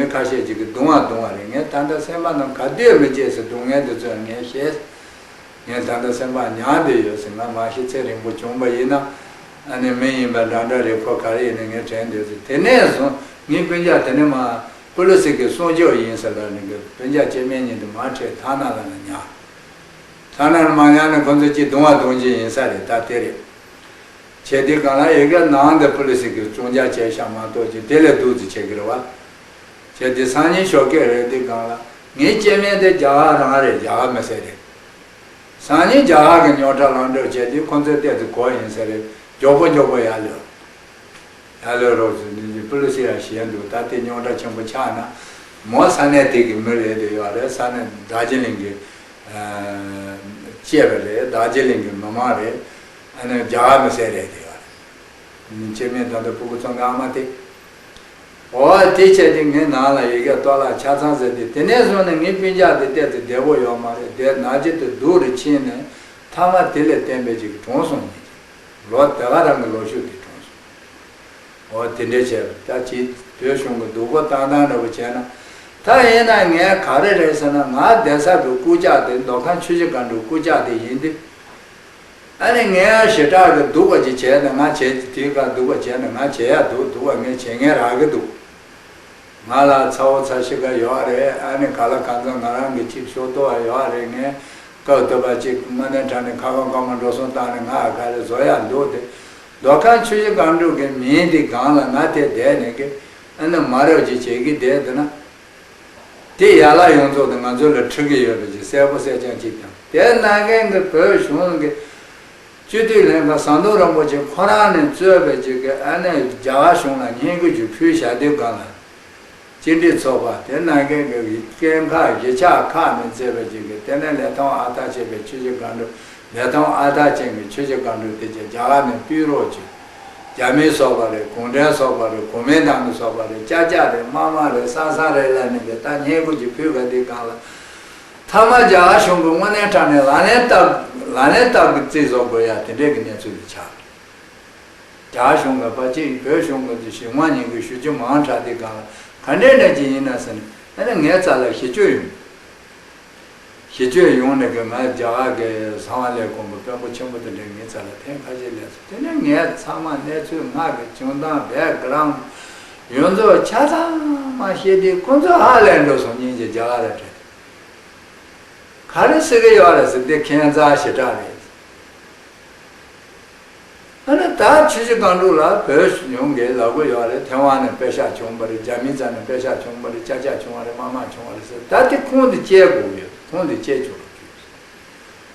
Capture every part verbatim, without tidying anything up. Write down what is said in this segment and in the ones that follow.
ཁ་ཤས་ཅིག་གིས་གདུང་བ་གདུང་བ་རེད། ངས་ད་ལྟ་སེམས་པ་ནང་ག་དུས་མི་བརྗེད་ཟེར་སྡུག་བསྔལ་འདི་ཚོ་ངས་ཤེས། ངས་ད་ལྟ་སེམས་པ་མྱངས་བསྡད་ཡོད་ཟེར། ང་མ་ཤི་ཚེ་རིང་པོ་བྱུང་བ་ཡིན་ན། ཨ་ནི་མི་ཡིན་པ་འདྲ་འདྲ་རེད། ཁོ་ག་རེ་ཡིན་ན་ངས་དྲན་འདོད་ཟེར། དེ་ནས་བཟུང་ངའི་སྤུན་ཀྱག་དེ་ནས་མ་པུ་ལི་སི་གི་སྲུང་སྐྱོབ་ཡིན་ཟེར་ལ་ནི་གི་སྤུན་ཀྱག་སྐྱེ་དམན་གཉིས་དེ་མར་ཁྲིད་ཐ་ན་ལ་ན་ཉར། ཐ་ན་ལ་མ་ཉར་ནས་ཁོ་ཚོ་གཅིག་གདུང་བ་གདུང་གཅིག་ཡིན་ས་རེད། ད་དེ་རེད། བྱས་དུས་གང་ལ་ཡི་གེ་ནང་དུ་པུ་ལི་སི་གིས་བཙོང་རྒྱག་བྱས་ཤག་མ་གཏོགས་ཀྱི་དེ་ལས་སྡུག་ཙི་བྱེད་ཀྱི་རེད་བ། བྱས་དུས་སང་ཉིན་ཞོགས་ཀས་རེད་དུས་གང་ལ་ངའི་སྐྱེ་དམན་དེ་རྒྱ་གར་རང་རེད། རྒྱ་གར་མི་སེར་རེད། སང་ཉིན་རྒྱ་གར་གྱི་རྙོག་དྲ་ལངས་འགྲོ་བྱས་དུས་ཁོ་ཚོའི་ལྟས་དུ་གོ་ཡིན་ས་རེད། མགྱོགས་པོ་མགྱོགས་པོ་ཡར་ལོས། ཡར་ལོས་རོགས་ཟེར་ནས་པུ་ལི་སི་ཡང་ཞེད་འདུག་ད་དེ་རྙོག་དྲ་ཆེན་པོ་ཆགས་ན་མོ་ས་གནས་དེ་གི་མི་རེད་དེ་ཡོད་རེད། ས་གནས་རྡོ་རྗེ་གླིང་གི་སྐྱེས་པ་རེད། རྡོ་རྗེ་གླིང་གི་མི་མང་རེད། ཨ་ནི་རྒྱ་གར་མི་སེར་རེད་དེ་ཡོད་རེད། སྐྱེ་དམན་ད་ལྟ་སྤུ་གུ་ཚོ་ངའི་ཨ་མ་དེ། འོ་དེ་བྱས་ཏེ་ངའི་ནང་ལ་ཡི་གེ་གཏོར་བརླག་ཆ་ཚང་ཟེར་ཏེ། དེ་ནས་བཟུང་ནས་ངའི་སྤུན་ཀྱག་དེ་ཏོག་ཙམ་བདེ་པོ་ཡོད་མ་རེད། དེ་ནང་བཞིན་དུ་སྡུག་རུ་ཕྱིན་ནས་མཐའ་མ་དེ་ལས་བརྟེན་པའི་ཅིག་གྲོངས་སོང་ནས། ལོ་དེ་ག་རང་གི་ལོ་ཤུགས་དེ་གྲོངས་སོང་། འོ་དེ་འདྲས་བྱས་པ་ད་ཅིག་བོད་གཞུང་གི་སྡུག་པོ་བཏང་སྟངས་འདྲ་པོ་བྱས་ན། ད་ཡིན་ན་ངས་ག་རེ་རེད་ཟེར་ན། ང་བསྡད་ས་གི་རྐུབ་བཀྱག་དེ་མདོ་ཁམས་ཆུ་བཞི་སྒང་དྲུག་རྐུབ་བཀྱག་དེ་ཡིན་དུས། ཨ་ནི་ངས་ཞེ་དྲག་གི་སྡུག་པ་ཅིག་བྱས་ན། ང་བྱས་དུས་ག་སྡུག་པ་བྱས་ན་ང་བྱེད་ཡ་འདུག་སྡུག་པ་ངས་བྱེད་ངས་རག་གི་འདུག་ང་ལ་ཚ་བོ་ཚ་ཤི་ཁ་ཡོད་རེད། ཨ་ནི་ག་ལ་གང་འཚམ་ང་རང་གི་ཅིག་ཤོག་ཐོག་ཡོད་རེད། ངས་སྐབས་དུ་བ་ཅིག་དངོས་གནས་དྲང་གནས་ཁ་སྐོམ་སྐོམ་འགྲོ་སོང་བཏང་ནས་ང་ག་རེ་བཟོ་ཡ་འདུག་དེ་མདོ་ཁམས་ཆུ་བཞི་སྒང་དྲུག་གི་མིང་དེ་སྒང་ལ་ང་དེ་བསྡད་ནས་གི་ཨ་ནི་མ་རབས་ཅིག་བྱེད་ཀྱི་བསྡད་འདུག་ན། དེ་ཡར་ལ་ཡོངས་རྫོགས་དེ་ང་ཚོ་ལ་འཁྲི་གི་ཡོད་པ་ཅིག་གསལ་པོ་གསལ་རྐྱང་ཅིག་དང་། དེ་ནང་གན་གི་བོད་གཞུང་གི་སྤྱི་འཐུས་ལྷན་ཁང་ཟམ་གདོང་རིན་པོ་ཆེ་ཁོ་རང་ནས་གཙོས་པའི་ཅིག་གི་ཨ་ནི་རྒྱ་གར་གཞུང་ལ་བསྙེན་བཀུར་ཅིག་ཕུལ་བཞག་དུས་སྒང་ལ། སྤྱི་འཐུས་ཚོགས་པ་དེ་ནང་གན་གི་སྐྱེས་ཁག་གཞིས་ཆགས་ཁག་ནས་གཙོས་པའི་ཅིག་གི་དེ་ནས་ལས་དོན་ཨ་ཐག་ཆད་པའི་ཆུ་བཞི་སྒང་དྲུག་ལས་དོན་ཨ་ཐག་ཅན་གྱི་ཆུ་བཞི་སྒང་དྲུག་དེ་ཅིག་རྒྱ་གར་ནས་ཕུད་རོགས་བྱེད། རྒྱ་མི་སོགས་པ་རེད། གུང་ཁྲན་སོགས་པ་རེད། གོ་མིན་ཏང་གི་སོགས་པ་རེད། ཅ་ཅ་རེད། དམར་དམར་རེད། སང་སང་རེད་ལབ་ནས་དེ་ལྟར་བསྙེན་བཀུར་ཅིག་ཕུལ་བ་དེ་སྒང་ལ། མཐའ་མ་རྒྱ་གར་གཞུང་གིས་དངོས་གནས་དྲང་གནས་ལག་ལེན་བསྟར་ལག་ལེན་བསྟར་གྱི་རྩིས་བཟོ་དགོས་ཡ་དེ་འདྲས་ཀྱི་གནས་ཚུལ་དེ་ཆགས། རྒྱ་གཞུང་གི་ཕལ་ཆེར་བོད་གཞུང་གི་ཞིག་དབང་ཉན་གྱི་ཞུ་རྒྱུ་མང་དྲགས་དེ་སྒང་ལ་ག་འདྲས་འདྲ་ཅིག་ཡིན་ན་ཟེར་ནས། ཨ་ནི་ངའི་རྩ་ལ་ཞེ་གཅོད་ཡོང་། ཞེ་གཅོད་ཡོང་ནས་གི་ང་རྒྱ་གར་གྱི་གསང་བ་ལས་ཁུངས་ཀྱི་དཔོན་པོ་ཆེན་པོ་དེ་འདྲས་ངའི་རྩ་ལ་ཐེངས་ཁ་ཤས་སླེབས་སོང་། དེ་ནས་ངས་ཚང་མ་གནས་ཚུལ་སྔར་གྱི་བྱུང་སྟངས་བེག་གྷ་རའུན་ཌི་ཡོངས་རྫོགས་ཆ་ཚང་མ་བཤད་དུས་ཁོ་ཚོ་ཧ་ལས་འགྲོ་སོང་། སྙིང་རྗེ། རྒྱ་གར་ལ་བྲེལ། ག་རེ་ཟེར་གི་ཡོད་རེད་ཟེར། འདི་ཁྱད་མཚར་ཞེ་དྲག་རེད། ཨ་ནི་ད་ཆུ་བཞི་སྒང་དྲུག་ལ་བོད་གཞུང་གིས་ལབ་གི་ཡོད་རེད། ཐེ་ཝན་ནས་པེ་ཤག་བྱུང་བ་རེད། རྒྱ་མིའི་རྩ་ནས་པེ་ཤག་བྱུང་བ་རེད། ཅ་ཅ་བྱུང་བ་རེད། དམར་དམར་བྱུང་བ་རེད་ཟེར། ད་དེ་ཁུངས་དེ་བཅད་དགོས་ཡོད། ཁུངས་དེ་བཅད་ཆོག་ལ་རྒྱུ།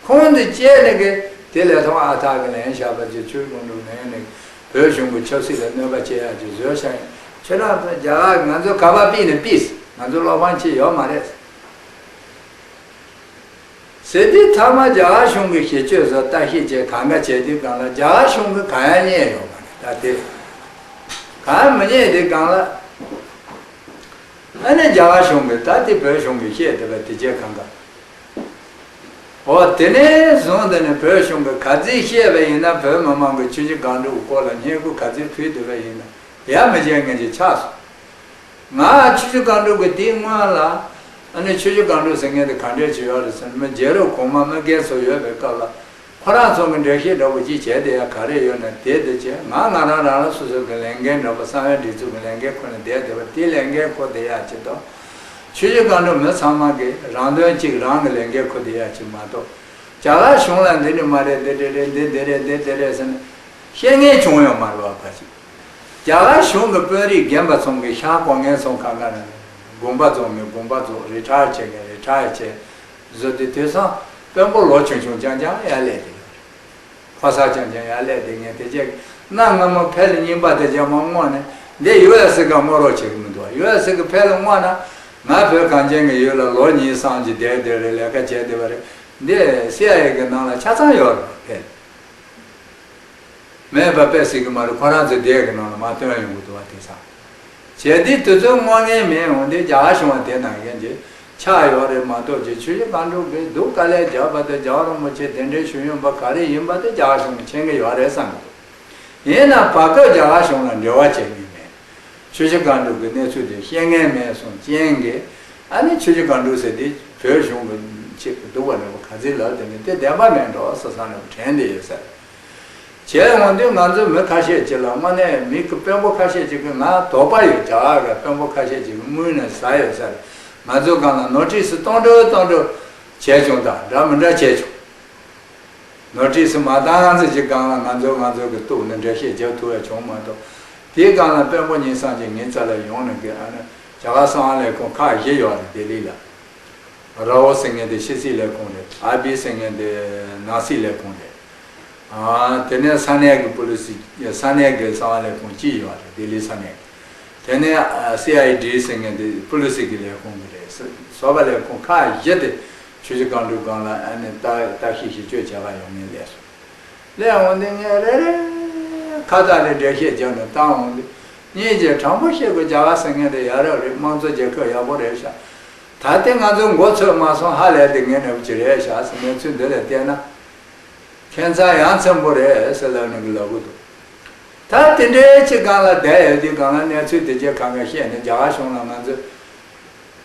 ཁུངས་དེ་བཅད་ནས་གི་དེ་ལས་ཐོག་ཨ་ཐག་གི་ལན་བཞག་པ་ཅིག་ཆུ་བཞི་སྒང་དྲུག་ལན་ནས་བོད་གཞུང་གི་ཆབ་སྲིད་ལ་གནོད་པ་བྱེད་ཡག་ཅིག་བཟོས་ཤག་ཡིན། ཁྱེད་རང་ཚོ་རྒྱ་གར་ང་ཚོ་ག་པར་ཕུད་ནས་ཕུད། ང་ཚོ་བློ་ཕམ་བྱེད་ཡོད་མ་རེད། ཟེར་དུས་མཐའ་མ་རྒྱ་གར་གཞུང་གི་ཞེ་གཅོད་བཟོ་ལྟ་ཞིབ་བྱས་གང་ག་བྱས་དུས་སྒང་ལ་རྒྱ་གར་གཞུང་གིས་གང་ཡང་རྙེད་ཡོད་མ་རེད། ད་དེ་གང་ཡང་མི་རྙེད་དུས་སྒང་ལ། ཨ་ནི་རྒྱ་གར་གཞུང་གིས་ད་དེ་བོད་གཞུང་གིས་བཤད་བསྡད་པ་དེ་བྱས་གང་ག། འོ་དེ་ནས་བཟུང་དེ་ནས་བོད་གཞུང་གིས་ག་ཚོད་བཤད་པ་ཡིན་ན་བོད་མི་མང་གིས་ཆུ་བཞི་སྒང་དྲུག་གི་སྐོར་ལ་བསྙེན་བཀུར་ག་ཚོད་ཕུལ་བསྡད་པ་ཡིན་ན་ཡ་མི་བྱེད་མཁན་ཅིག་ཆགས་སོང་། ང་ཆུ་བཞི་སྒང་དྲུག་གི་དེའི་སྔོན་ལ། ཨ་ནི་ཆུ་བཞི་སྒང་དྲུག་ཟེར་མཁན་དེ་ག་འདྲས་ཅིག་ཡོད་རེད་ཟེར་ན། མི་རྒྱལ་རབས་གོང་མ་མི་རྒན་ཚོ་ཡོད་པའི་སྐབས་ལ་ཁོ་རང་ཚོ་གི་འགྲེལ་བཤད་འདྲ་པོ་ཅིག་བྱས་བསྡད་ཡ་ག་རེ་ཡོད་ན་དེ་དེ་བྱས། ང་ང་རང་རང་རང་སོ་སོ་གི་ལས་འགན་འདྲ་པོ་གསང་བའི་སྒྲིག་འཛུགས་ཀྱི་ལས་འགན་ཁུར་ནས་བསྡད་བསྡད་པ་དེའི་ལས་འགན་ཁུར་བསྡད་ཡ་ཅིག་དང་། ཆུ་བཞི་སྒང་དྲུག་མི་ཚང་མ་གིས་རང་དོན་གཅིག་རང་གི་ལས་འགན་ཁུར་བསྡད་ཡ་ཅིག་མ་གཏོགས། རྒྱ་གར་གཞུང་ལ་འདི་འདྲ་མ་རེད། འདི་འདྲ་རེད། འདི་འདི་རེད། འདི་འདི་རེད་ཟེར་ནས་བཤད་མཁན་བྱུང་ཡོད་མ་རེད་བ། ཕལ་ཆེར་རྒྱ་གར་གཞུང་གི་དཔོན་རིགས་རྒན་པ་ཚོ་གི་ཤག་གོ་མཁན་ཚོ་གང་ག་རེད། དགོངས་པ་རྫོགས་མཁན་དགོངས་པ་རྫོགས། རི་ཊ་ཡར་བྱེད་མཁན་རི་ཊ་ཡར་བྱས། བཟོ་དུས་དེང་སང་དཔོན་པོ་ལོ་ཆུང་ཆུང་རྐྱང་རྐྱང་ཡར་སླེབས་བསྡད་ཡོད་རེད། ཕོ་གསར་རྐྱང་རྐྱང་ཡར་སླེབས་བསྡད་མཁན་དེ་རྗེས་གནའ་སྔ་མོ་ཕལ་རྙིང་པ་དེ་རྗེས་མ་བསྔོགས་ནས་འདི་ཡུ་ཨེ་སི་ག་བསྔོག་རོགས་བྱེད་ཀྱི་མི་འདུག་ཡུ་ཨེ་སི་གི་ཕལ་བསྔོགས་ན་ང་བོད་གངས་ཅན་གྱི་ཡུལ་ལ་ལོ་གཉིས་གསུམ་ཅིག་བསྡད་བསྡད་རེད། ལས་ཀ་བྱས་བསྡད་པ་རེད། འདི་སི་ཨའི་ཨེ་གི་ནང་ལ་ཆ་ཚང་ཡོད་རེད། ཕལ། མེད་པ་དཔེ་སྲིད་ཀྱི་མ་རེད། ཁོ་རང་ཚོའི་སྡེ་གི་ནང་ལ་མར་བཏོན་ཡོང་གི་འདུག་བ། དེང་སང་བྱས་དུས་དེ་ཚོའི་བསྔོག་མཁན་མེད། འོན་ཏེ་རྒྱ་གར་གཞུང་བ་དེ་ནང་བཞིན་གྱི་ཆགས་ཡོད་རེད་མ་གཏོགས་ཀྱི། ཆུ་བཞི་སྒང་དྲུག་གིས་སྡུག་དཀའ་ལས་བརྒྱབ་པ་དེ། རྒྱལ་བ་རིན་པོ་ཆེ་གདན་འདྲེན་ཞུས་ཡོང་པ་ག་རེ་ཡིན་པ་དེ་རྒྱ་གར་གཞུང་གིས་མཁྱེན་གྱི་ཡོད་རེད་བསམ་གྱི་འདུག་ཡིན་ན་བར་སྐབས་རྒྱ་གར་གཞུང་ལ་འབྲེལ་བ་བྱེད་མཁན་མེད། ཆུ་བཞི་སྒང་དྲུག་གི་གནས་ཚུལ་དེ་ཤེས་མཁན་མེད་སོང་རྐྱེན་གྱིས། ཨ་ནི་ཆུ་བཞི་སྒང་དྲུག་ཟེར་དེ་བོད་གཞུང་གི་ཆེད་དུ་འདུག་པ་འདྲ་པོ་ག་ཚོད་ལབ་དེ་ནི་དེ་བདེན་པ་མེད་འགྲོ་ས་ས་འདྲ་པོ་དྲན་བསྡད་ཡོད་ས་རེད། བྱས་འོང་དུས་ང་ཚོ་མི་ཁ་ཤས་ཅིག་ལ་དངོས་གནས་མི་གི་དཔོན་པོ་ཁ་ཤས་ཅིག་གིས་ང་དོགས་པ་ཡོད། རྒྱ་གར་གི་དཔོན་པོ་ཁ་ཤས་ཅིག་གིས་དངུལ་ནས་ཟ་ཡོད་ས་རེད། ང་ཚོའི་སྒང་ལ་ནོ་ཊིས་གཏོང་འགྲོ་གཏོང་འགྲོ་བྱས་བྱུང་དང་འདྲ་མི་འདྲ་བྱས་བྱུང་། ནོ་ཊིས་མ་བཏང་ཚེ་ཅིག་སྒང་ལ་ང་ཚོ་ང་ཚོ་གི་གཏུག་ནས་འགྲེལ་བཤད་རྒྱབ་ཐུབ་ཡ་བྱུང་མ་གཏོགས། དེའི་སྒང་ལ་དཔོན་པོ་གཉིས་སམ་གཅིག་ངའི་རྩ་ལ་ཡོང་ནས་གི། ཨ་ནི་རྒྱ་གར་གསང་བ་ལས་ཁུངས་ཁག་བཞི་ཡོད་རེད་ལྡི་ལི་ལ། རའོ་ཟེར་མཁན་དེ་ཕྱི་སྲིད་ལས་ཁུངས་རེད། ཨ་བི་ཟེར་མཁན་དེ་ནང་སྲིད་ལས་ཁུངས་རེད། ཨ་དེ་ནས་ས་གནས་ཀྱི་པུ་ལི་སི། ས་གནས་ཀྱི་གསང་བ་ལས་ཁུངས་གཅིག་ཡོད་རེད། ལྡི་ལི་ས་གནས་ཀྱི། དེ་ནས་ཨ་སི་ཨའི་ཌི་ཟེར་མཁན་དེ་པུ་ལི་སི་གི་ལས་ཁུངས་ཀྱི་རེད། ཟུར་པ་ལས་ཁུངས་ཁག་བཞི་དེ་ཆུ་བཞི་སྒང་དྲུག་སྒང་ལ་ཨ་ནི་ལྟ་ལྟ་ཞིབ་ཞིབ་དཔྱོད་བྱེད་ག་ཡོང་མཁན་སླེབས་སོང་། སླེབས་འོང་དུས་ངས་རེ་རེ་ཁ་བཏགས་ནས་འགྲེལ་བཤད་རྒྱབ་ནས་བཏང་འོང་དུས། སྙིང་རྗེ་དྲང་པོ་བཤད་དགོས། རྒྱ་གར་ཟེར་མཁན་དེ་ཡ་རབས་རེད། དམངས་གཙོ་རྒྱལ་ཁབ་ཡག་པོ་རེད་ཤག་ད་ལྟ་ང་ཚོ་མགོ་ཚོས་མ་སོང་། ཧ་ལས་དེ་ངས་ནོར་བུ་ཅིག་རེད་ཤག་ཟེར། གནས་ཚུལ་འདི་ལ་བལྟས་ན། ཁྱད་མཚར་ཡ་མཚན་པོ་རེད་ཟེར་ལབ་ནས་གི་ལབ་གི་འདུག་ད་དེ་འདྲའི་ཅིག་སྒང་ལ་བསྡད་ཡོད་དུས་སྒང་ལ་གནས་ཚུལ་དེ་གྱད་གང་ག་བཤད་ནས། རྒྱ་གར་གཞུང་ལ་ང་ཚོས་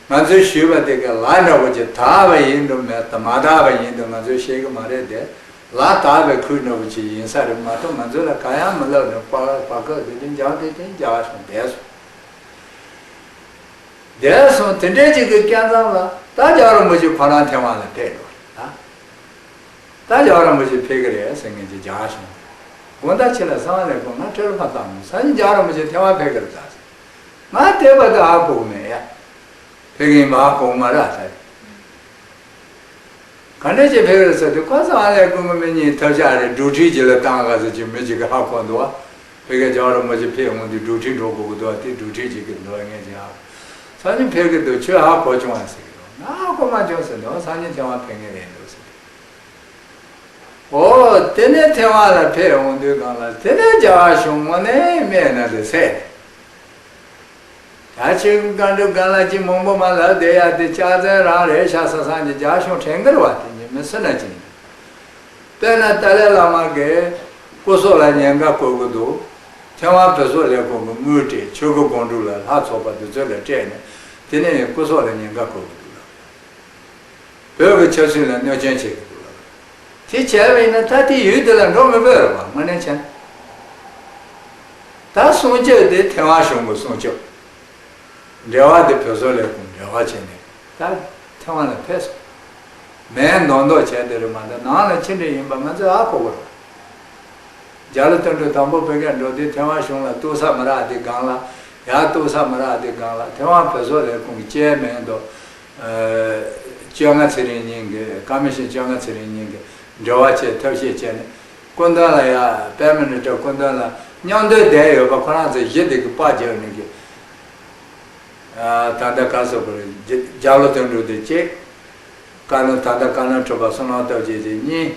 ང་ཚོས་ཞུས་པ་དེ་གའི་ལག་འདྲ་པོ་ཅིག་དག་པ་ཡིན་འགྲོ་མེད་དང་མ་དག་པ་ཡིན་འགྲོ་ང་ཚོས་ཤེས་གི་མ་རེད་དེ། ལག་དག་པའི་ཁུལ་འདྲ་པོ་ཅིག་ཡིན་ས་རེད་མ་གཏོགས། ང་ཚོ་ལ་གང་ཡང་མི་ལབ་ནས་བར་བར་སྐབས་དེ་དུས་འཇང་དེ་དུས་རྒྱ་གར་གཞུང་བསྡད་སོང་། བསྡད་སོང་། དེ་འདྲའི་ཅིག་གི་སྐབས་མཚམས་ལ་ད་རྒྱལ་བ་རིན་པོ་ཆེ་ཁོ་རང་ཐེ་ཝན་ལ་ཕེབས་འགྲོ་རེད་ད། ད་རྒྱལ་བ་རིན་པོ་ཆེ་ཕེབས་ཀྱི་རེད་ཟེར་མཁན་ཅིག་རྒྱ་གར་གཞུང་གིས། དགོང་དག་ཕྱི་ལ་གསང་བ་ལས་ཁུངས་ང་ཁྲེལ་ཕ་བཏང་མོ། སང་ཉིན་རྒྱལ་བ་རིན་པོ་ཆེ་ཐེ་ཝན་ཕེབས་ཀྱི་རེད་ད་ཟེར། ང་དེ་བར་དུ་ཧ་གོ་གི་མེད་ཡ། ཕེབས་ཀྱི་ཡིན་པ་ཧ་གོ་གི་མ་རེད་ཟེར། ག་འདྲ་ཅིག་ཕེབས་ཀྱི་རེད་ཟེར་དུས། ཁོ་གསང་བ་ལས་ཁུངས་ཀྱི་མི་གཉིས་ཐབས་ཆག་རེད། འགྲོ་ཁྲིད་ཅིག་ལ་བཏང་ག་ཟེར་གྱི་མི་ཅིག་གིས་ཧ་གོ་འདུག་བ། ཕ་གིར་རྒྱལ་བ་རིན་པོ་ཆེ་ཕེབས་འོང་དུས་འགྲོ་ཁྲིད་འགྲོ་དགོས་ཀྱི་འདུག་བ། དེ་འགྲོ་ཁྲིད་ཅིག་གིས་འགྲོ་ངེས་ཀྱི་ཨ། སང་ཉིན་ཕེབས་ཀྱི་འདུག་ཁྱོད་ཧ་གོ་བྱུང་བ་ཟེར་གྱི་འདུག་ང་ཧ་གོ་མ་བྱུང་ཟེར་འདུག་སང་ཉིན་ཐེ་ཝན་ཕེབས་ངེས་རེད་འདུག་ཟེར། འོ། དེ་ནས་ཐེ་ཝན་ལ་ཕེབས་འོང་དུས་སྒང་ལ་དེ་ནས་རྒྱ་གར་གཞུང་དངོས་གནས་སྨན་ན་དེ་ཟེར། ད་ཆོས་ཀྱི་བཀའ་འགྲུབ་སྒང་ལ་ཅིག་མང་པོ་མ་ལབ་བསྡད་ཡ་དེ་ལྕགས་ཚན་རང་རེད་ཤག་ཟེར་སང་ཉིན་རྒྱ་གཞུང་དྲན་གྱི་རེད་བ། དེ་ཉིན་མི་སུ་ན་ཅིག་ཡིན། དཔེར་ན་ཏཱ་ལའི་བླ་མ་གིས་སྐུ་སྲོག་ལ་ཉེན་ཁ་བཀོད་ཀྱི་འདུག་ཐེ་ཝན་བོད་སོག་ལས་ཁུངས་ཀྱིས་དངུལ་སྤྲད། ཆོས་ཀྱི་སྒང་དྲུག་ལ་ལྷ་ཚོགས་པ་འདི་ཚོ་ལ་སྤྲད་ནས། དེ་ནས་སྐུ་སྲོག་ལ་ཉེན་ཁ་བཀོད་ཀྱི་འདུག་ལབ། བོད་ཀྱི་ཆབ་སྲིད་ལ་གནོད་སྐྱོན་བྱེད་ཀྱི་འདུག་ལབ། དེ་བྱས་པ་ཡིན་ན་ད་དེ་ཡུལ་དེ་ལ་འགྲོ་མི་དགོས་རེད་བ། དངོས་གནས་བྱས་ན། ད་སྲུང་སྐྱོབ་དེ་ཐེ་ཝན་གཞུང་གིས་སྲུང་སྐྱོབ། འབྲེལ་བ་དེ་བོད་སོག་ལས་ཁུངས་འབྲེལ་བ་བྱས་ནས་ད་ཐེ་ཝན་ལ་ཕེབས་སོང་། སྨན་མདོག་མདོག་བྱས་དེ་རེད་མ་གཏོགས་ནང་ལ་ཅི་འདྲ་ཡིན་པ་ང་ཚོས་ཧ་གོ་གི་རེད། རྒྱ་ལོ་དོན་གྲུབ་དང་པོ་བོད་སྐད་འགྲོ་དུས་ཐེ་ཝན་གཞུང་ལ་གཏུག་ས་མི་རག་དེ་སྒང་ལ། ཡར་གཏུག་ས་མི་རག་དེ་སྒང་ལ་ཐེ་ཝན་བོད་སོག་ལས་ཁུངས་ཀྱི་ཅེར་མེན་དང་། ཨ། བཅོ་ལྔ་ཚེ་རིང་གཉིས་ཀྱི། ཀ་མི་ཤན་བཅོ་ལྔ་ཚེ་རིང་གཉིས་ཀྱི་འབྲེལ་བ་བྱས། ཐབས་ཤེས་བྱས་ནས་སྐུ་མདུན་ལ། ཡ་པད་མ་ནི་ཏྲ་སྐུ་མདུན་ལ་མཉམ་དུ་བསྡད་ཡོད་པ་ཁོ་རང་ཚོ་བཞི་དེ་གིས་པར་རྒྱབ་ནས་གི། ཨ། ད་ལྟ་ག་ཟེར་དགོས་རེད། རྒྱ་རྒྱ་ལོ་དོན་གྲུབ་དེ་གཅིག་བཀའ་བློན། ད་ལྟ་བཀའ་བློན་ཁྲི་པ་བསོད་ནམས་སྟོབས་རྒྱས་དེ་གཉིས།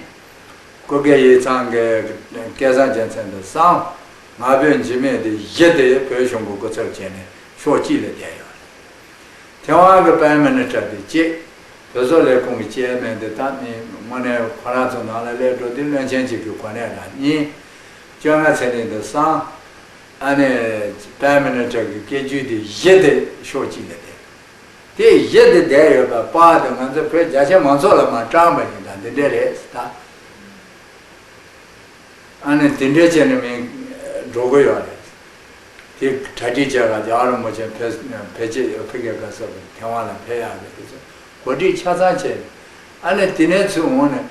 སྐུ་སྒེར་ཡིག་ཚང་གི་སྐལ་བཟང་རྒྱལ་མཚན་དེ་གསུམ། ང་ཕོད་འཇིགས་མེད་དེ་བཞི་དེ་བོད་གཞུང་གི་སྐུ་ཚབ་བྱས་ནས་ཕྱོགས་གཅིག་ལ་བསྡད་ཡོད་རེད། ཐེ་ཝན་གྱི་པྲའིམ་མི་ནི་སི་ཊར་དེ་གཅིག་བོད་སོག་ལས་ཁུངས་ཀྱི་ཅེར་མེན་དེ་ད་ནི་དངོས་གནས་ཁོ་རང་ཚོ་ནང་ལ་སླེབས་འགྲོ་དུས་བློན་ཆེན་གཅིག་གི་གོ་གནས་རང་གཉིས། བཅོ་ལྔ་ཚེ་རིང་དེ་གསུམ། ཨ་ནི་པྲའིམ་མི་ནི་སི་ཊར་གྱི་སྐད་སྒྱུར་དེ་བཞི་དེ་ཕྱོགས་གཅིག་ལ་བསྡད། དེ་བཞི་དེ་བསྡད་ཡོད་པ་པར་དེ་ང་ཚོ་བོད་རྒྱ་ཆེ་མང་ཚོགས་ལ་མར་བཀྲམ་པ་ཡིན་ད་འདི་འདྲས་རེད་ད། ཨ་ནི་དེ་འདྲས་བྱས་ནས་མི་འགྲོ་གི་ཡོད་རེད། དེ་གྲ་སྒྲིག་བྱས་ག་རྒྱལ་བ་རིན་པོ་ཆེ་ཕེབས་ཕེབས་ཆེད་ཕ་གིར་ག་ཟེར་བ་ཐེ་ཝན་ལ་ཕེབས་ཡག་གི་དེ་ཚོ་གོ་སྒྲིག་ཆ་ཚང་བྱས། ཨ་ནི་དེ་ནས་ཚུར་འོང་ནས་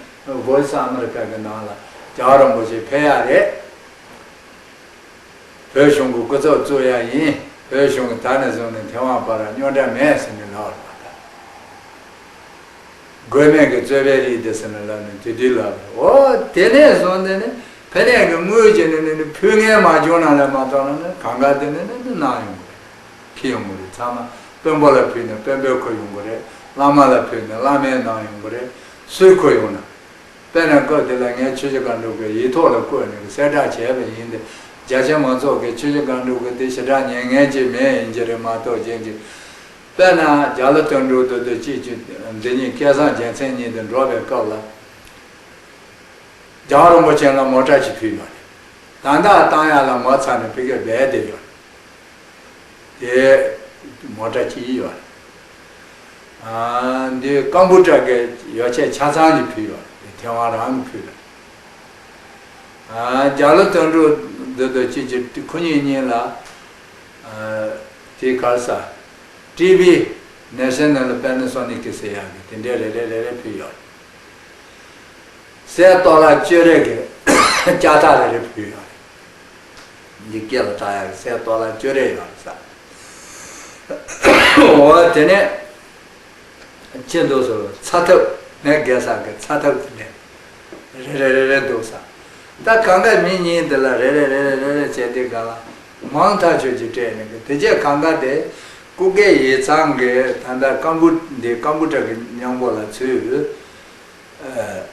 ཝོ་ཡི་སི་ཨ་མི་རི་ཀ་གི་ནང་ལ་རྒྱལ་བ་རིན་པོ་ཆེ་ཕེབས་ཡག་རེད། བོད་གཞུང་གི་སྐུ་ཚབ་བཙུགས་ཡག་ཡིན། བོད་གཞུང་གིས་ད་ནས་བཟུང་ནས་ཐེ་ཝན་བར་རྙོག་དྲ་མེད་ཟེར་ནས་ལབ་པ་རེད་པ། དགོས་མེད་ཀྱི་རྩོད་པའི་རིགས་དེ་ཟེར་ནས་ལབ་ནས་དེ་དུས་ལབ་པ་རེད། འོ་དེ་ནས་བཟུང་སྟེ་ནི་ཕ་ནས་ཀྱི་དངུལ་གྱི་ནི་ནི་ནི་ཕུལ་མཁན་མ་བྱུང་ན་ལས་མ་གཏོགས་ན་ནི་གང་ག་དེ་ནི་ནི་ནི་གནང་ཡོང་གི་རེད། ཁྱེར་ཡོང་གི་རེད། ཚང་མ་དཔོན་པོ་ལ་ཕུལ་ན་དཔོན་པོས་ཁུར་ཡོང་གི་རེད། བླ་མ་ལ་ཕུལ་ན་བླ་མས་གནང་ཡོང་གི་རེད། སུས་ཁུར་ཡོང་ན། དཔེར་ན་སྐབས་དེ་ལ་ངས་ཆུ་བཞི་སྒང་དྲུག་གི་ཡིག་ཐོག་ལ་བཀོད་ནས་གསལ་བསྒྲགས་བྱས་པ་ཡིན་ཏེ། རྒྱ་ཆེ་མང་ཚོགས་ཀྱིས་ཆུ་བཞི་སྒང་དྲུག་གི་དེ་ཞེ་དྲག་ཉན་མཁན་ཅིག་མེད་ཡིན་གྱི་རེད་མ་གཏོགས་གཞན་གྱི། དཔེར་ན་རྒྱ་ལོ་དོན་གྲུབ་དེ་དེ་གཅིག་གཅིག་འདི་གཉིས་སྐལ་བཟང་རྒྱལ་མཚན་གཉིས་དེ་འགྲོ་བའི་སྐབས་ལ། རྒྱལ་བ་རིན་པོ་ཆེ་ལ་མོ་ཊ་ཅིག་ཕུལ་ཡོད་རེད། ད་ལྟ་བཏང་ཡག་ལ་ངོ་ཚ་ནས་ཕ་གིར་སྦས་བསྡད་ཡོད་རེད། དེ་མོ་ཊ་གཅིག་ཡོད་རེད། ཨ། འདི་ཀམ་པུ་ཊར་གྱི་ཡོ་བྱད་ཆ་ཚང་ཅིག་ཕུལ་ཡོད་རེད། དེ་ཐེ་ཝན་རང་གིས་ཕུལ་རེད། ཨ། རྒྱ་ལོ་དོན་གྲུབ་འདི་དང་ཅིག་ཅིག་ཁོ་གཉིས་གཉིས་ལ། ཨ། དེ་ག་རེ་ཟ། ཊི་བི་ནེ་ཤ་ནལ་པེ་ན་སོ་ནིག་ཟེར་ཡག་གི་དེ་འདྲའི་རེ་རེ་རེ་རེ་ཕུལ་ཡོད་རེད། གསེར་ཏོ་ལ་བཅོ་རེ་གི་ལྕགས་ཐག་རེ་རེ་ཕུལ་ཡོད་རེད། འདི་སྐེ་ལ་གྲགས་ཡག་གི་གསེར་ཏོ་ལ་བཅོ་རེ་ཡོད་རེད་ཟ། འོ་དེ་ནས་ཅི་འདུག་ཟེར་བ་ཚ་ཐབ་ངས་རྒྱལ་ས་གི་ཚ་ཐབ་དེ་ནས་རེ་རེ་རེ་རེ་འདུག་ཟ། ད་གང་ག་མི་གཉིས་འདི་ལ་རེ་རེ་རེ་རེ་རེ་རེ་བྱས་དེ་ག་ལ་མང་ཐག་ཆོད་ཀྱི་སྤྲད་ནས་གི་དེ་རྗེས་གང་ག་དེ་སྐུ་སྒེར་ཡིག་ཚང་གི་ད་ལྟ་ཀམ་པུ་འདི་ཀམ་པུ་ཊར་གི་མཉམ་པོ་ལ་ཚུད། ཨ།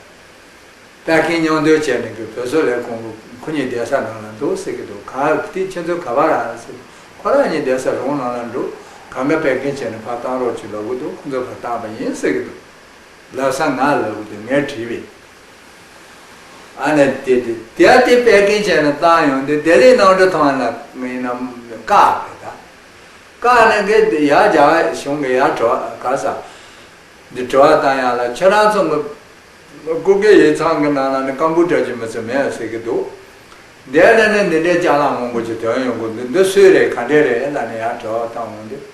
པད་ཁེངས་མཉམ་འདོན་བྱས་ནས་ཀྱི་བོད་བཟོ་ལས་ཁུངས་ཁོ་གཉིས་བསྡད་ས་ནང་ལ་འདུག་ཟེར་གྱི་འདུག་ག་དེ་ཁྱེད་ཚོ་ག་པར་ཨ་ཟེར། ཁོ་རང་གཉིས་བསྡད་ས་རོང་ནང་ལ་འདུག་གང་ག་པད་ཁེངས་བྱས་ནས་ཕར་བཏང་རོགས་བྱེད་ལབ་གི་འདུག་ཁོ་ཚོ་ཕར་བཏང་པ་ཡིན་ཟེར་གྱི་འདུག་ལབ་ས་ང་ལབ་གི་འདུག་ངས་དྲིས་པས། ཨ་ནི་དེ་དེ་དེ་དེ་པད་ཁེངས་བྱས་ནས་བཏང་ཡོང་དུས་ལྡི་ལི་གནམ་གྲུ་ཐང་ལ་ཡིན་ན་བཀག་རེད་ད། བཀག་ནས་གི་ཡར་རྒྱ་གཞུང་གི་ཡར་དྲི་བ་ག་ས་འདི་དྲི་བ་བཏང་ཡག་ལ་ཁྱེད་རང་ཚོ་གི་སྐུ་སྒེར་ཡིག་ཚང་གི་ནང་ལ་ནི་ཀམ་པུ་ཊར་གྱི་མི་ཚེ་མེད་ཟེར་གྱི་འདུག་འདས་ནས་ནི་འདི་འདྲའི་ཅ་ལག་མང་པོ་ཅིག་ཐོན་ཡོང་གི་འདུག་འདི་སུའི་རེད་ག་འདྲའི་རེད་ལབ་ནས་ཡར་དྲི་བ་བཏང་འོང་དུས།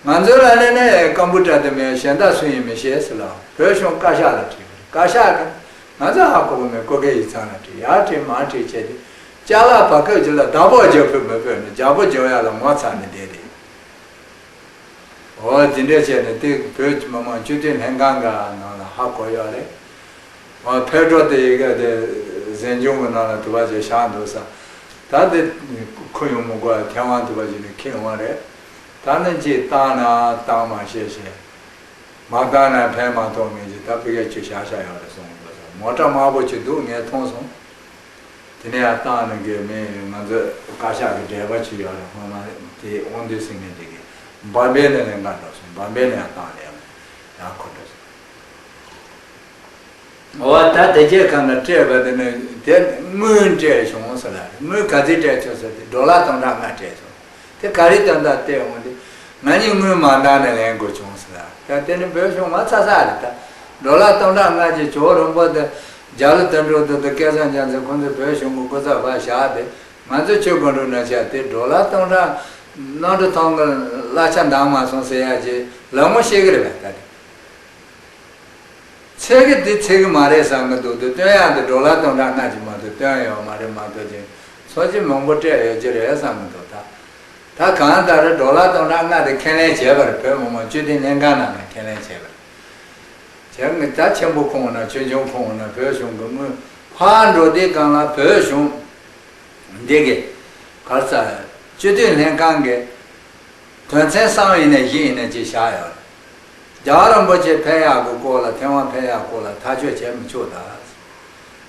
ང་ཚོ་ལ་ནི་ནི་ཀམ་པུ་ཊར་དེ་མེད་གཞན་དག་སུ་ཡིན་མི་ཤེས་ཟེར་ལ་བོད་གཞུང་བཀའ་ཤག་ལ་དྲིས་པ་རེད། བཀའ་ཤག་གིས་ང་ཚོ་ཧ་གོ་གི་མེད། སྐུ་སྒེར་ཡིག་ཚང་ལ་དྲིས་ཡར་དྲིས་མར་དྲིས་བྱས་ཏེ་ཅ་ལག་བར་སྐབས་ཅིག་ལ་བདག་པོ་རྒྱག་ཕོད་མི་ཕོད་ནས་རྒྱག་པོ་རྒྱག་ཡག་ལ་ངོ་ཚ་ནས་བསྡད་དེ། འོ་དེ་འདྲ་བྱས་ནས་དེ་བོད་ཀྱི་མི་མང་སྤྱི་འཐུས་ལྷན་ཁང་གི་ནང་ལ་ཧ་གོ་ཡོད་རེད། འོ་ཕེབས་འགྲོ་དེ་ཡི་གེ་དེ་གཟིམ་ཆུང་གི་ནང་ལ་དུ་བ་ཅིག་བཞག་འདུག་ས། ད་དེ་ཁུར་ཡོང་མི་དགོས་ཐེ་ཝན་དུ་བ་ཅིག་ནས་འཁྱེར་ཡོང་བ་རེད། ད་ནི་ཅིག་བཏང་ན་བཏང་མ་ཤེས་ཤེས། མ་བཏང་ན་ཕན་མ་ཐོགས་མེད་ཅིག་ད་ཕ་གིར་ཅིག་བཞག་བཞག་ཡོད་རེད་གསུངས་འདུག་ས། མོ་ཊ་དམར་པོ་ཅིག་འདུག་ངས་མཐོང་སོང་། དེ་ནས་ཡར་བཏང་ནས་གི་མི་ང་ཚོ་བཀའ་ཤག་གི་འབྲེལ་བ་ཅིག་ཡོད་རེད། སྔོན་མ་དེ་དབང་འདུས་ཟེར་མཁན་དེ་གི་བམ་བེ་ནས་ལེན་ག་འགྲོ་སོང་། བམ་བེ་ནས་ཡར་བཏང་ནས་ཡར་འཁོར་འགྲོ་སོང་། འོ་ད་དེ་རྗེས་གང་ལ་སྤྲད་པ་དེ་ནི་དེ་དངུལ་སྤྲད་བྱུང་ཟེར་ལ། དངུལ་ག་ཚོད་སྤྲད་བྱུང་ཟེར་ཏེ་ཌོ་ལར་སྟོང་ཕྲག་ལྔ་སྤྲད་བྱུང་། དེ་ག་རེ་དོན་དག་བལྟས་འོང་དེ་ང་གཉིས་དངུལ་མ་འདང་ནས་ལེན་དགོས་བྱུང་ཟེར་ལ། ད་དེ་ནི་བོད་གཞུང་མ་ཚ་ཚ་རེད་ད། ཌོ་ལར་སྟོང་ཕྲག་ལྔ་ཅིག་ཇོ་བོ་རིན་པོ་ཆེ་རྒྱ་ལོ་དོན་གྲུབ་དེ་དང་སྐལ་བཟང་རྒྱལ་མཚན་ཁོང་ཚོས་བོད་གཞུང་གི་སྐུ་ཚབ་ཕར་བཞག་སྟེ་ང་ཚོ་ཆོས་སྒོ་འགྲོ་ན་བྱ་དེ་ཌོ་ལར་སྟོང་ཕྲག་གནམ་གྲུ་ཐང་གི་གླ་ཆ་འདང་མ་སོང་ཟེར་ཡ་ཅིག་ལད་མོ་བཤད་གི་རེད་པས་ད་དེ། ཚད་གི་འདི་ཚད་གི་མ་རེད་བསམ་གི་འདུག་འདི་སྟོན་ཡག་འདི་ཌོ་ལར་སྟོང་ཕྲག་ལྔ་ཅིག་མ་གཏོགས་སྟོན་ཡོད་མ་རེད་མ་གཏོགས་ཅིག་ཚོ་ཅིག་མང་པོ་སྤྲད་ཡོད་ཀྱི་རེད་བསམ་གི་འདུག་ད་ད་གང་ལྟར་ཌོ་ལར་སྟོང་ཕྲག་ལྔ་དེ་ཁས་ལེན་བྱས་པ་རེད། བོད་མི་མང་སྤྱི་འཐུས་ལྷན་ཁང་ནང་ནས་ཁས་ལེན་བྱས་པ་རེད། བྱས་ངས་ད་ཆེན་པོ་ཁོངས་ན་ཆོས་འབྱུང་ཁོངས་ན་བོད་གཞུང་གི་དངུལ་ཕར་འགྲོ་དུས་སྒང་ལ་བོད་གཞུང་འདི་གི་ག་རེ་ཟ་སྤྱི་འཐུས་ལྷན་ཁང་གི་དོན་ཚན་གསུམ་ཡིན་ན་བཞི་ཡིན་ན་ཅིག་བཞག་ཡོད་རེད། རྒྱལ་བ་རིན་པོ་ཆེ་ཕེབས་ཡག་གི་སྐོར་ལ་ཐེ་ཝན་ཕེབས་ཡག་སྐོར་ལ་ཐག་གཅོད་བྱས་མི་ཆོག་ད།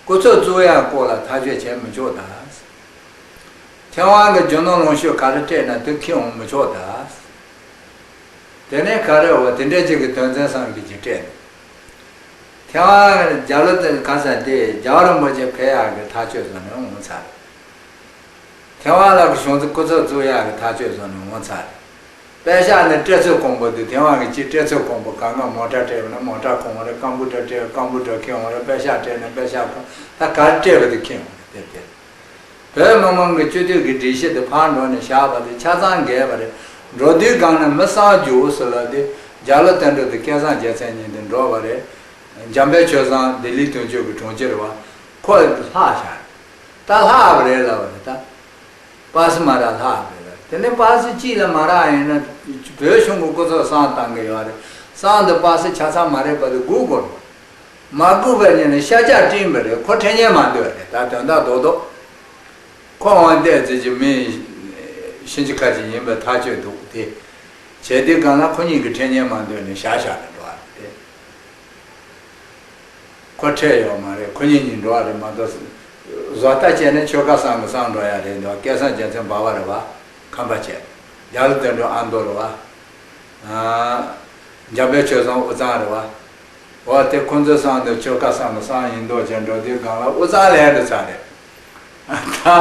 སྐུ་ཚབ་བཙུགས་ཡག་སྐོར་ལ་ཐག་གཅོད་བྱས་མི་ཆོག་ད། ཐེ་ཝན་གྱི་རྒྱུ་ནོར་ལོངས་སྤྱོད་ག་རེ་སྤྲད་ན་དེ་འཁྱེར་འོང་མི་ཆོག་ད། དེ་ནས་ག་རེ་འོ་དེ་འདྲ་ཅིག་གི་དོན་ཚན་གསུམ་གྱི་ཅིག་སྤྲད་འདུག་ཐེ་ཝན་རྒྱ་ལོ་དེ་ག་ས་དེ་རྒྱལ་བ་རིན་པོ་ཆེ་ཕེབས་ཡག་གི་ཐག་གཅོད་བཟོས་ནས་འོང་ཚར། ཐེ་ཝན་ལ་གི་གཞུང་སྐུ་ཚབ་བཙུགས་ཡག་གི་ཐག་གཅོད་བཟོས་ནས་འོང་ཚར། པད་ཤག་ནས་སྤྲད་ཚུལ་དཀོན་པོ་འདུག་ཐེ་ཝན་གི་ཅིག་སྤྲད་ཚུལ་དཀོན་པོ་གང་ག་མོ་ཊ་སྤྲད་པ་ན་མོ་ཊ་ཁོང་རེད། ཀམ་པུ་ཊར་སྤྲད་པ་ཀམ་པུ་ཊར་ཁྱེར་འོང་རེད། པད་ཤག་སྤྲད་ན་པད་ཤག་ཁོང་ད་ག་རེ་སྤྲད་པ་དེ་ཁྱེར་འོང་རེད། དེ་དེ་བོད་མི་མང་གི་སྤྱི་འཐུས་ཀྱི་སྒྲིག་གཞི་དེ་ཕར་འགྲོ་ནས་བཞག་པ་དེ་ཆ་ཚང་འགལ་བ་རེད། འགྲོ་དུས་སྒང་ནས་མི་གསར་འཇུག་ཟེར་ལ་དེ་རྒྱ་ལོ་དོན་གྲུབ་དེ་སྐལ་བཟང་རྒྱལ་མཚན་གཉིས་དེ་འགྲོ་བ་རེད། འཇམ་དཔལ་ཆོས་བཟང་ལྡི་ལི་དོན་གཅོད་ཀྱི་དྲུང་ཆེ་རེད་བ། ཁོ་ལྷག་བཞག་རེད། ད་ལྷག་པ་རེད་ལབ་པ་རེད་ད། པ་སེ་མ་རག་ལྷག་རེད་ལ། དེ་ནས་པ་སེ་གཅིག་ལ་མ་རག་ཡིན་ན་བོད་གཞུང་གི་སྐུ་ཚབ་གསང་བཏང་གི་ཡོད་རེད། གསང་དུ་པ་སེ་ཆ་ཚང་མ་རེད་པ་དེ་སྒུག་དགོས་རེད། མ་སྒུག་པ་ཡིན་ན་ཤ་རྒྱགས་སྤྲིངས་པ་རེད། ཁོ་ཁྲེལ་ཉན་མ་འདོད་རེད། ད་དོན་དག་རྡོག་རྡོག་ཁོ་འོན་ཏེ་ཙི་ཅི་མི་ཤིན་ཅི་ཁ་ཅིག་ཡིན་པའི་ཐག་ཆོད་འདུག་དེ་བྱས་དུས་གང་ལ་ཁོ་གཉིས་ཀྱི་ཁྲེལ་ཉན་མ་འདོད་ནས་བཞག་བཞག་ནས་འགྲོ་བ་རེད་དེ། ཁོ་ཁྲེལ་ཡོད་མ་རེད། ཁོ་གཉིས་གཉིས་འགྲོ་བ་རེད་མ་གཏོགས། བཟོ་ལྟ་བྱས་ན་ཆོལ་ཁ་གསུམ་གྱི་གསང་འགྲོ་ཡ་རེད་འདུག་སྐལ་བཟང་རྒྱལ་མཚན་འབའ་བ་རེད་བ། ཁམས་པ་བྱས། རྒྱ་ལོ་དོན་གྲུབ་ཨ་མདོ་རེད་བ། ཨ། འཇམ་དཔལ་ཆོས་བཟང་དབུས་གཙང་རེད་བ། འོ་དེ་ཁོང་ཚོའི་གསང་དུ་ཆོལ་ཁ་གསུམ་གྱི་གསང་ཡིན་མདོག་བྱས་འགྲོ་དུས་སྒང་ལ་དབུས་གཙང་ལས་འགྲོ་ཚར་རེད། ད་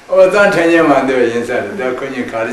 དབུས་གཙང་ཁྲེལ་ཉན་མ་འདོད་ཡིན་ས་རེད། ད་ཁོ་གཉིས་ག་རེ།